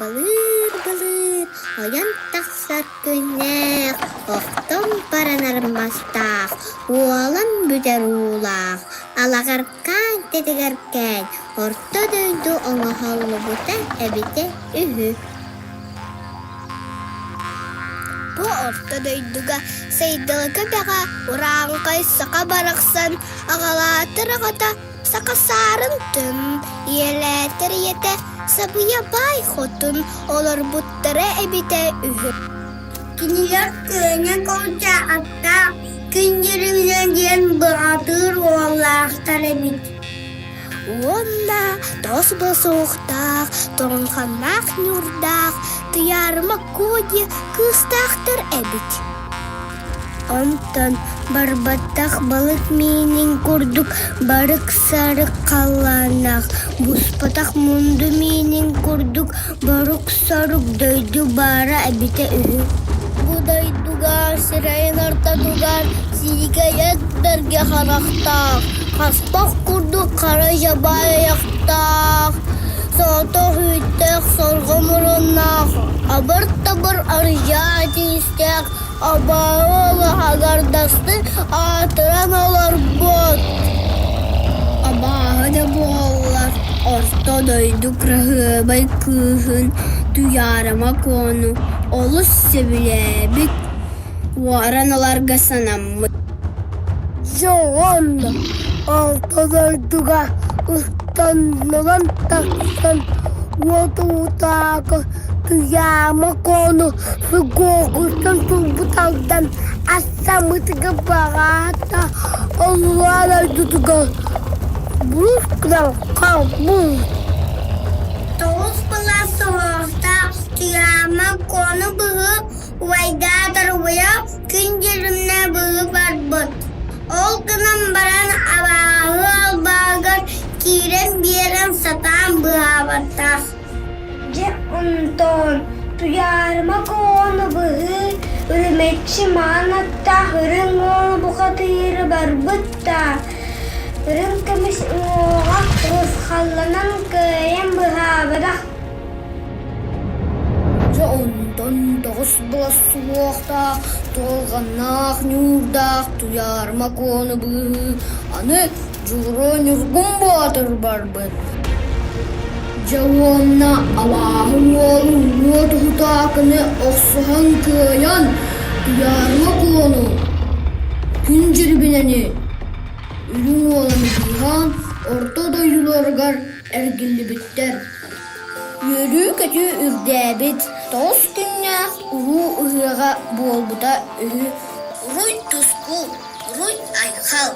Былыыр-былыыр ойон тахсар күннээх, охтон баранар мастаах, уолан бүтэр уулаах, алаҕаркаан тэтигэркээн орто дойду оҥоһуллубута эбитэ үһү. Бу орто дойдуга Сайдылыка бэҕэ урааҥхай саха барахсан аҕалаатар аҕата Саха саарын тын, ийэлээтэр ийэтэ Сабыйа баай хотун олорбуттара эбитэ үһү. Кинилэр күөнэ кулдьа аттаах күн дьүрүнэ диэн быҕатыыр уоллаахтар эбит. Уонна тос босуохтаах, тоҥханнаах ньуурдаах, Туйаарыма Куо диэн кыыстаахтар эбит. Онтон барбатах балык миинин курдук барык-сарык халлааннаах, буспатах мунду миинин курдук борук-сорук дойду баара эбитэ үһү. Бу дойдуга сирэйин ортотугар сиикэй эт бэргэ харахтаах, хаспах курдук хара дьабаай айахтаах, соҕотох үүттээх сорҕо муруннаах, абыр-табыр арыйаа тиистээх Абааһы аҥардастыы аатыран олорбут. Абааһы да буоллар, орто дойду кыраһыабай кыыһын Туйаарыма Куону олус сөбүлээбит, уоран ыларга санаммыт. Дьэ уонна алта дойдуга ыстаннаран тахсан уот уутааҕы Туйаама Куону Гогуттан турбут алдан астаммытыгар баҕаата оллоон ойдутугар булус гынан хаалбыт. Тоҕус былаас соһуохтаах Туйаама Куону быһыы убайдаа дарыбыйа күн дьиримнэ быһыы барбыт. Ол гынан баран абааһы албааһыгар киирэн биэрэн сатаан быһаабатах. Дьэ онтон Туйаарыма Куону быһыы үрүмэччи маҥан аттаах үрүҥ уолу бухатыыры барбыт да, үрүҥ көмүс уҥуоҕа урусхалланан кыайан быһаабатах. Дьэ онтон тоҕус былас суһуохтаах, туолҕаннаах ньуурдаах Туйаарыма Куону быыһыы аны Дьулуруо Ньургун Боотур барбыт. Дьэ уонна абааһы уолу уот уһутаакыны охсуһан кыайан Туйаарыма Куону, Күн Дьирибинэни, Үрүҥ Уоланы быыһаан орто дойдуларыгар эргиллибиттэр. Үөрүү-көтүү үрдээбит, тоҕус күннээх уруу ыһыаҕа буолбута үһү. Уруй-туску, уруй-айхал!